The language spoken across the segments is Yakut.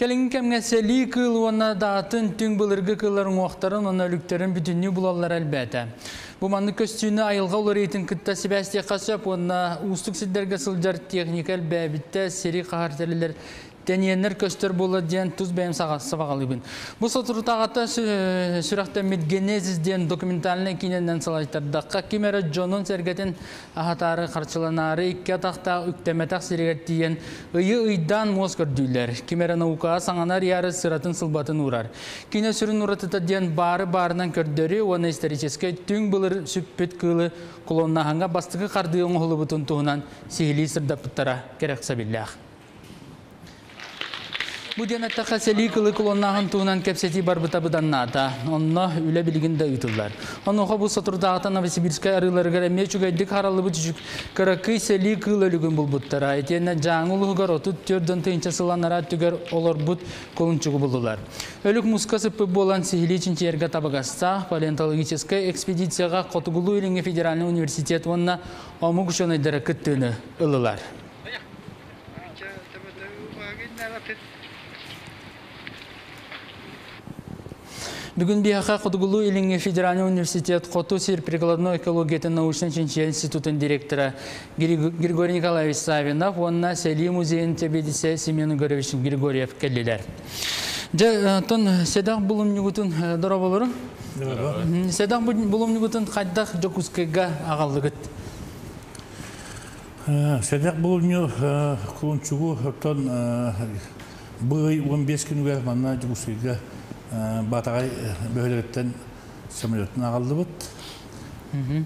Кэлиҥҥи кэмҥэ сэлии кыыл уонна даатын түҥ былыргы кыыллар уҥуохтарын уонна өлүктэрин бүтүннүү булаллара элбээтэ. Бу маннык көстүүнү айылҕа уларыйыытын кытта сибээстиэххэ сөп уонна уустук сирдэргэ сылдьар техника элбээбиттэ, сири хаһар тэриллэр тэнийэннэр көстөр буолар диэн тус бэйэм сабаҕалыыбын. Бу соторутааҕыта сүрэхтэммит «Генезис» диэн документальнай киинэнэн салайтардахха, ким эрэ дьонун-сэргэтин аһатаары, харчыланаары икки атахтаах үктэммэтэх сиригэр тиийэн ыйы ыйдаан муос көрдүүллэр. Ким эрэ наукаҕа саҥаны арыйаары сыратын-сылбатын уурар. Киинэ сүрүн уратыта диэн баары баарынан көрдөрүү уонна историческай түҥ былыр сүппүт кыылы клоннаһыҥҥа бастакы хардыы оҥоһуллубутун туһунан сиһилии сырдаппыттара кэрэхсэбиллээх. Бу диэн эттэххэ, сэлии кылы клоннааһын туһунан кэпсэтии барбыта быданнаата. Онно үлэ билигин да ыытыллар. Онуоха бу соторутааҕыта Новосибирскай арыыларыгар эмиэ үчүгэйдик хараллыбыт кыракый сэлии кыыл өлүгүн булбуттара. Итиэннэ Дьааҥы улууһугар 34 тыһыынча сыл анараа өттүгэр олорбут кулунчугу буллулар. Өлүк муска сыппыт буолан сиһилии чинчийэргэ табыгастаах палеонтологическай экспедицияҕа Хотугулуу-Илиҥҥи федеральнай университет уонна омук учуонайдара кыттыыны ыллылар. Бүгүн биһиэхэ Хотугулуу-Илиҥҥи федеральнай университет Хоту сир прикладной экологиятын научнай-чинчийэр институтун директора Григорий Николаевич Савинов уонна Сэлии музейын сэбиэдиссэйэ Семен Егорович Григорьев кэллилэр. Дьэ, оттон сэдэх булумньугутун дорооболорун. Сэдэх булумньугутун хайдах Дьокуускайга аҕаллыгыт? Сэдэх булумньу кулунчугу оттон бу ый 15 күнүгэр манна Дьокуускайга Баатаҕай бөһүөлэгиттэн самолетун аҕаллыбыт.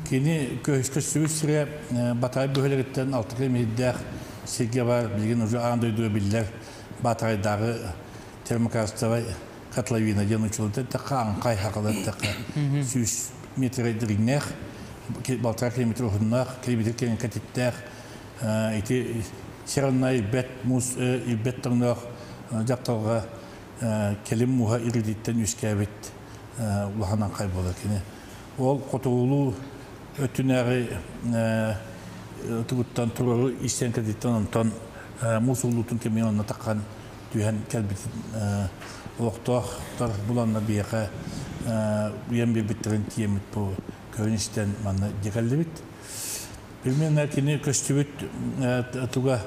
Кини көстүбүт сирэ Батаҕай бөһүөлэгиттэн 6 километрдээх сиргэ баар, билигин уже аан дойдуга биллэр Баатаҕайдааҕы термокарстовай котловина диэн учуутал эттэххэ, аҥхай хахала эттэххэ, 100 метр дириҥнээх, балтараа километр уһуннаах, километр кэҥэ кэтиттээх ити сиранна ирбэт муус ирбэт тоҥноох дьапталга кэлим мууһа иридиттэн үөскээбит улахан аҥхай буолар кини. Ол хотугулуу өттүнээҕи тугуттан туруору истиэнкэтиттэн онтон муус ууллуутун кэмигэр онно таххан түһэн кэлбитин олохтоохтор буланнар биһиэхэ уйан биэрбиттэрин тиэммит бу көрөн истэн манна дьэ кэллибит. Примерно кини көстүбүт туга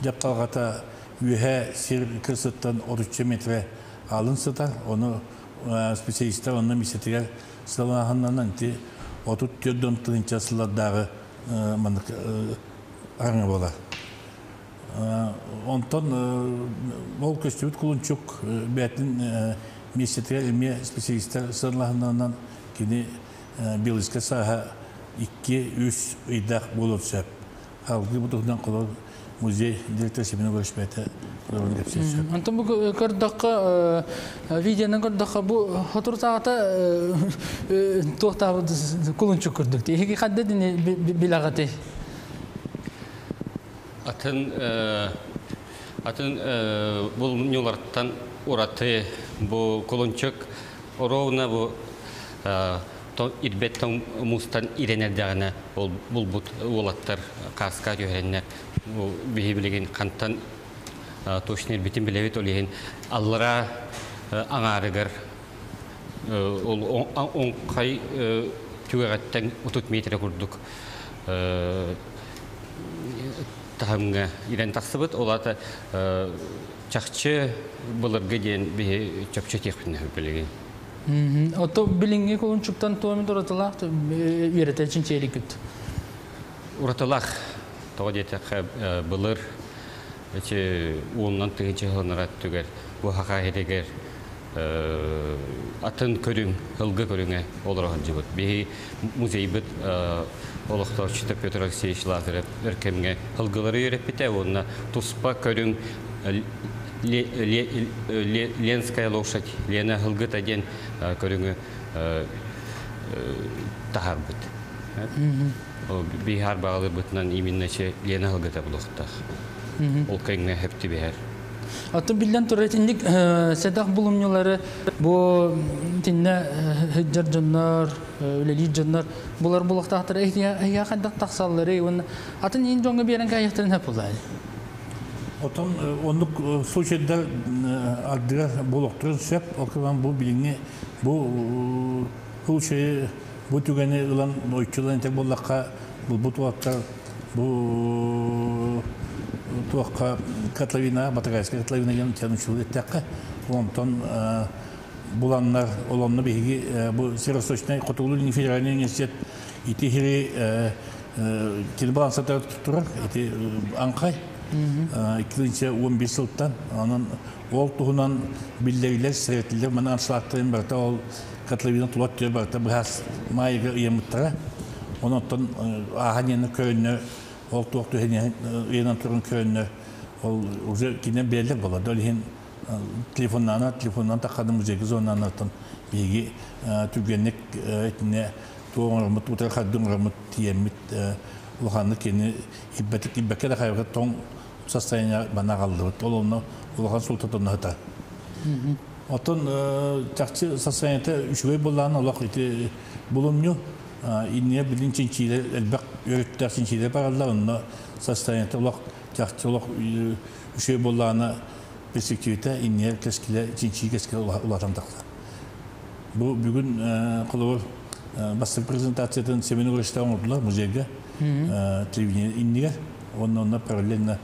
дьапталҕата үөһэ сир кырсыттан 30 метрэ алын сытар. Ону специалистар онно миссиятыгар сылааһыннанан ити 34 тыһыынча сыллардааҕы маннык араҥа буолар. Онтон ол көстүбүт кулунчук бэйэтин миэстэтигэр эмиэ специалистар сыаналаһыннарынан кини биологическай сааһа 2-3 ыйдаах буолуон сөп. Салгыы бу туһунан холобур музей директор Семен Егорович бэйэтэ холобурун кэпсиэн сөп. Онтон бу көрдөххө, видеоны көрдөххө, бу соторутааҕыта туохтаабыт кулунчук курдук. Эһиги ханна билэҕитий? Атын атын булумньулартан ураты бу кулунчук ровно бу ирбэт тоҥ муустан ирэн эрдэҕинэ ол булбут уолаттар кааска түһэрэннэр бу биһи билигин хантан точно ирбитин билэбит ол иһин аллараа аҥаарыгар ол оҥхай түгэҕиттэн 30 метрэ курдук таһымҥа ирэн тахсыбыт. Ол аата чахчы былыргы диэн биһи чопчу этиэхпин билигин. Ото билиҥҥи кулунчуктан туоми уратылаах үөрэтэ чинчиэрикит? Уратылаах. Тоҕо диэтэххэ былыр эти уонунан тыһыынча сылынара түгэр бу хаха иһигэр атын көрүҥ, ылгы көрүҥэ олоро сылдьыбыт. Биһи музейбыт олохтооччута Петр Алексеевич Лазарев өр кэмҥэ ылгылары үөрэппитэ уонна туспа көрүҥ Ленская лошадь, Лена ылгыта диэн көрүҥү таһаарбыт. Биһи арбаҕалыырбытынан именно Лена ылгыта булуохтаах. Ол кэҥҥэ сөп түбэһэр. Оттон биллэн турар итинник сэдэх булумньулары бу итиннэ сылдьар дьоннор, үлэлиир дьоннор булар булуохтаахтар эһиэхэ хайдах тахсалларый уонна атын иин дьоҥҥо биэрэн кээһиэхтэрин сөп буоллаа. Отон оннук случайдар ардыгар буолуохтарын сөп. Ол кэмэн бу билиҥҥи бу случайы бу түгэни ылан ойчулан этэр буоллахха булбут уолаттар бу туохха котловина Батагайская котловина диэн тянучулу эттэххэ онтон буланнар олонно биһиги бу Северо-Восточный Хотугулуу федеральный университет ити хири кини балансатар турар ити аҥхай 2015 сылтан онон ол туһунан биллэрилэр сэрээтиллэр маны аншлактарын барыта ол котловина тула өттүгэр барыта быһаас маайыга ыйаммыттара онон ааһан иэнэ көрөннөр ол туох түһэн ыйанан туран көрөннөр ол уже кинен билэллэр буолар ол иһин телефоннаана телефонунан тахханы музейга зонаанартан биһиги түргэнник итинне туох оҥороммут утары харды оҥороммут тиийэммит улаханнык кини ирбэтик ирбэккэ да хайбакка тоҥ состояние бана аҕаллыбыт ол онно улахан суолтатын ыһыта оттон чахчы состояниета үчүгэй буоллаҕына олох ити булумньу иннигэр билин чинчиилэр элбэх өрүттээх чинчиилэр бараллар онно состояниета олох чахчы олох үчүгэй буоллаҕына перспективата иннигэр кэскилэ чинчии кэскилэ улаатан тахсар. Бу бүгүн холобур бастакы презентациятын Семен Егоровичтаах оҥордулар музейга телевидение иннигэр уонна онно параллельно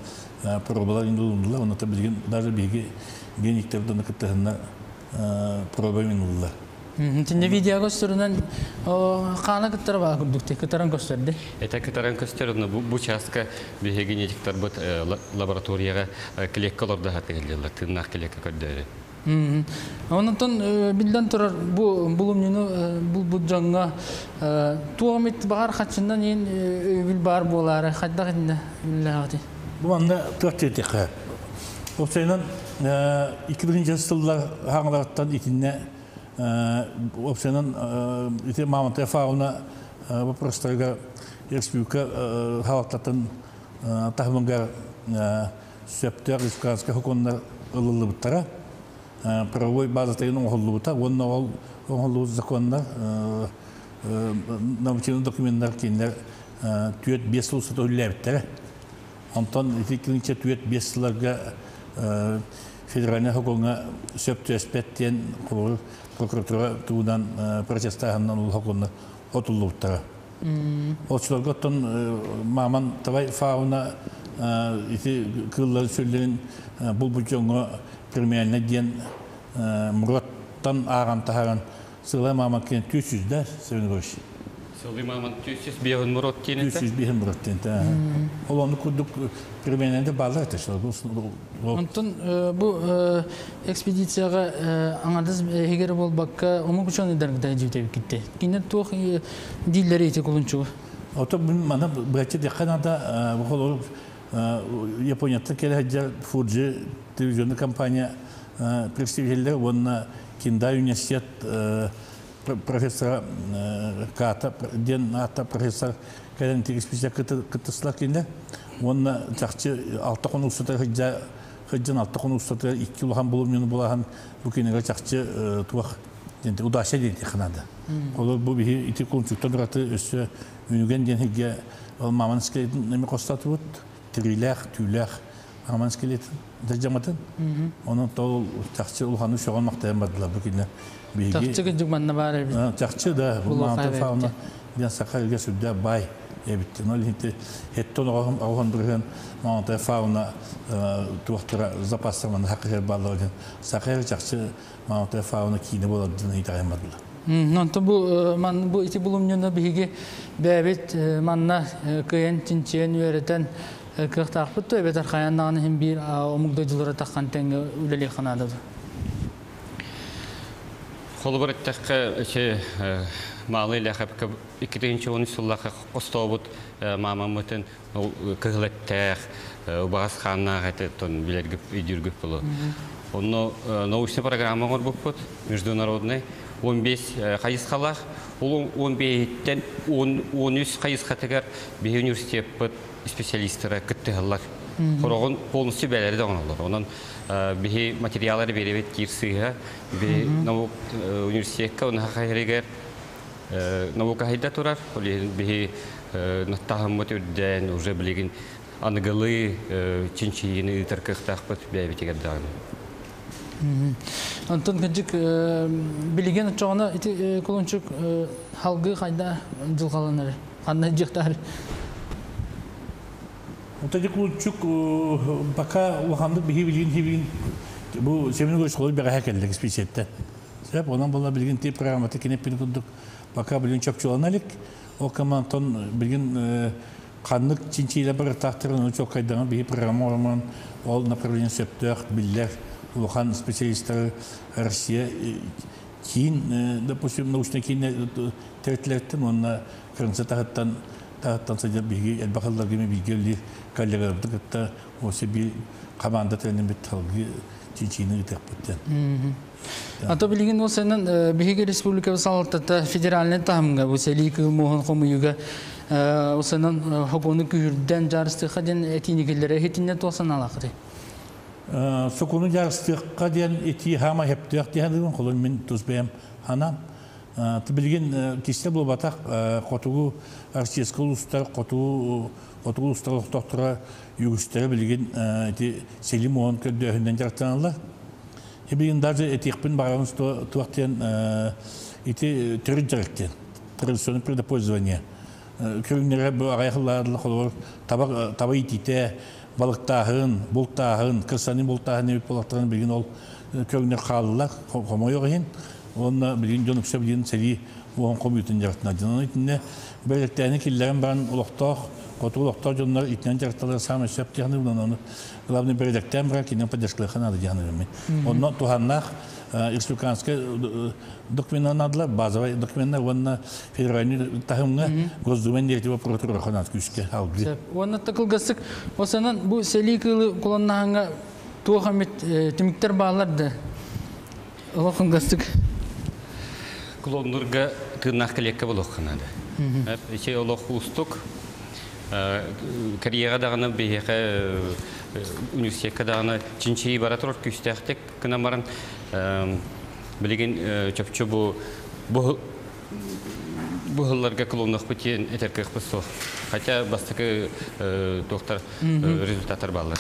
пробалар ылыннылар онно билигин даже биһиги гениктер донно кыттыһынна проба ылыннылар. Тинне видео көстөрүнэн хаана кыттара баа курдук кытаран көстөрдө. Это кытаран көстөр, бу часка биһиги генетиктарбыт лабораторияга клетка олордо хатыгыллар, тыыннаах клетка көрдөрү. Онтон билден турар бу булумньуну бу дьоҥҥо туох эмит баҕар хаччынан иин өйбүл баар буолаары хайдах иннэ үллээҕити. Бу манна туох диэтиэххэ. Уопсайынан 2000 сыллар хаҥаларыттан итиннэ уопсайынан ити мамонтовая фауна вопростарыгар республика халаттатын таһымыгар сөптөөх республиканскай сокуоннар ылыллыбыттара правовой базатыгын оҥоһуллубута уонна ол оҥоһуллубут законнар нормативный документтар кинилэр 4-5 сыл устата үлэлээбиттэрэ. Онтон ити килинчэ 4-5 сылларга федеральный сокуоҥҥа сөп түбэспэт диэн холобур прокуратура тугунан протестааһынынан ол сокуоннар отуллубуттара. Оччолорго оттон маман тавай фауна ити кыылларын сүллэрин булбут дьоҥҥо премиальный диэн муруоттан ааҕан таһааран сылай маман киэн 200 да Семен Егорович? Сылый маман 205 мурот диэн 205 мурот диэн ол ону курдук премиальный баалар этэ. Онтон бу экспедицияга аңардас эгер болбакка омук ученыйдар жибитебит китте. Кинер туох дииллери ити кулунчугу? Ото мана бырачы дехха надо бу Японияттан келе сылдьар Фуджи телевизионный компания представителлер уонна Киндай университет профессора Ката диэн аата профессор кэлэн экспедиция кыттыстылар кинилэр уонна чахчы 6 хонук устата сылдьан 6 хонук устата 2 улахан булумньуну булаһан бу кинигэ чахчы туох удача диэн надо. Ол бу биһи ити кулунчуктан ураты өссө үнүгэн диэн сиргэ ол маман скелетин эми хостатыбыт тириилээх түүлээх маман скелетин дьаматын. Онон тол чахчы улаханы сөҕөн мактайан бардылар бу кинилэр биһиги. Чахчы кырдьык манна баар эбит. Чахчы да бу мамонт фауна диэн саха илгэ сүрдээх баай эбит. Ол иһин хеттон оҕоһон бырыһын мамонт фауна туохтара запастар манна хакыһыр бааллар диэн саха чахчы мамонт фауна киинэ буолар диэн ыйытайан бардылар. Онтон бу ман бу ити булумньуну биһиги бэйэбит манна кыайан чинчийэн үөрэтэн кыахтаахпыт то эбэтэр хайаан даҕаны иһин биир омук дойдулара таххан тэҥҥэ үлэлиэххэ наада дуо? Холобур эттэххэ, эчи маалы илэхэпкэ 2013 сыллаахха хостообут маамаммытын кыһыл эттээх, убаҕас хааннаах этэ тон билэргип өйдүүргүп болу. Онно научный программа оҥорбуппут, международный, 15 хайысхалаах. Ол 15-тен 13 хайысхатыгар биһи университеппыт специалисттара кыттыһаллар. Хороҕун полностью бээлэри да оҥороллор. Онон биһи материаллары биэрэбит киир сыыһа. Биһи наук университекка онно хайырыгар наука хайда турар. Ол иһин биһи тахыммыт үрдээн уже билигин Аныгылыы чинчийиини ыытар кыахтаахпыт бэйэбитигэр даҕаны. Онтон кырдьык билигин оччоҕуна ити кулунчук халгыы хайда дьылҕаланар? Ханна дьиэхтаар? Онтон кулунчук пока улаханнык биһи билигин билигин бу Семен Егорович холой бэҕэһээ кэллэ экспедицияттан. Сөп, онон була билигин ти программата кинеппин курдук пока билигин чопчулана илик. Ол командтан билигин ханнык чинчиилэр барытаахтарын ону чуолкайдаан биһи программа оромон ол направление сөптөөх биллэр улахан специалистары Россия киин, допустим, научный киин тэрилтэлэриттэн уонна кырымса таһыттан таһыттан сылдьар биһиги элбэх ылларга бииргэ үлэлиир коллегаларбытын кытта осы биир команда тэринэн салгыы чинчиини ыытыахпыт диэн. Ато билигин ол сенен биһиги республика салалтата федеральный таһымга бу сэлии кыыл муоһун хомуйууга ол сенен хопону күүрдэн дьаарыстыха диэн этиини киллэрэ иһитинне туох санаалаахытый? Сокуону дьаарыстыахха диэн этии хаама хэптөөх диэн холун мин тус бэйэм ханам. Билигин кисте буолбатах хотугу Российскай улуустар хотугу хотугу улуустар олохтоохторо үгүстэрэ билигин ити сэлии муоһун көрдөөһүнэн дьарыктаналлар. Билигин даже этиэхпин баҕарабын туох диэн ити төрүт дьарык диэн традиционное природопользование көрүҥнэрэ бу аҕыйах ыллаадылар холобур таба таба иитиитэ балыктааһын бултааһын кырсаны бултааһын эбит буоллахтарына билигин ол көрүҥнэр хааллылар хомойуох иһин уонна билигин дьон үксэ билигин сэлии уоһун хомуйуутун дьарыктанар дьон итиннэ бэлэктээни киллэрэн баран олохтоох хотугу олохтоох дьоннор итинэн дьарыкталара саамай сөп диэн ону главный бэрэдэктээн баран кинини поддержкалыахха наада диэн мин. Онно туһаннаах республиканскай документтар наадалар, базовай документтар уонна федеральный таһымҥа Госдума директива прокуратура күүскэ алгыы. Уонна кылгастык осанан бу сэлии кыылы куланнаһаҥҥа туох эмит түмүктэр бааллар да олох кылгастык. Клоннурга тыыннаах кэлекке булуохха наада. Ичи олох уустук. Карьера даҕаны биһиэхэ университекка даҕаны чинчийии бара турар күүстээхтик гынан баран билигин чопчу бу бу бу клоннуохпут диэн этэр кыахпыт суох. Хотя бастакы туохтар результаттар бааллар.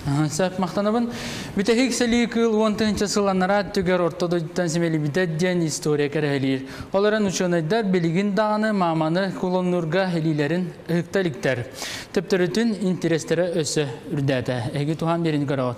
Сөп, махтанабын. Бүтэһик сэлии кыыл 10 тыһыынча сыл анараа түгэр орто дойдуттан симэлийбитэ диэн история кэрэһэлиир. Олорон ученыйдар билигин даҕаны мааманы клоннуурга илиилэрин ыһыкта иликтэр. Төптөрүтүн интэриэстэрэ өссө үрдээтэ. Эһиги туһаан биэрин көрөҕүт.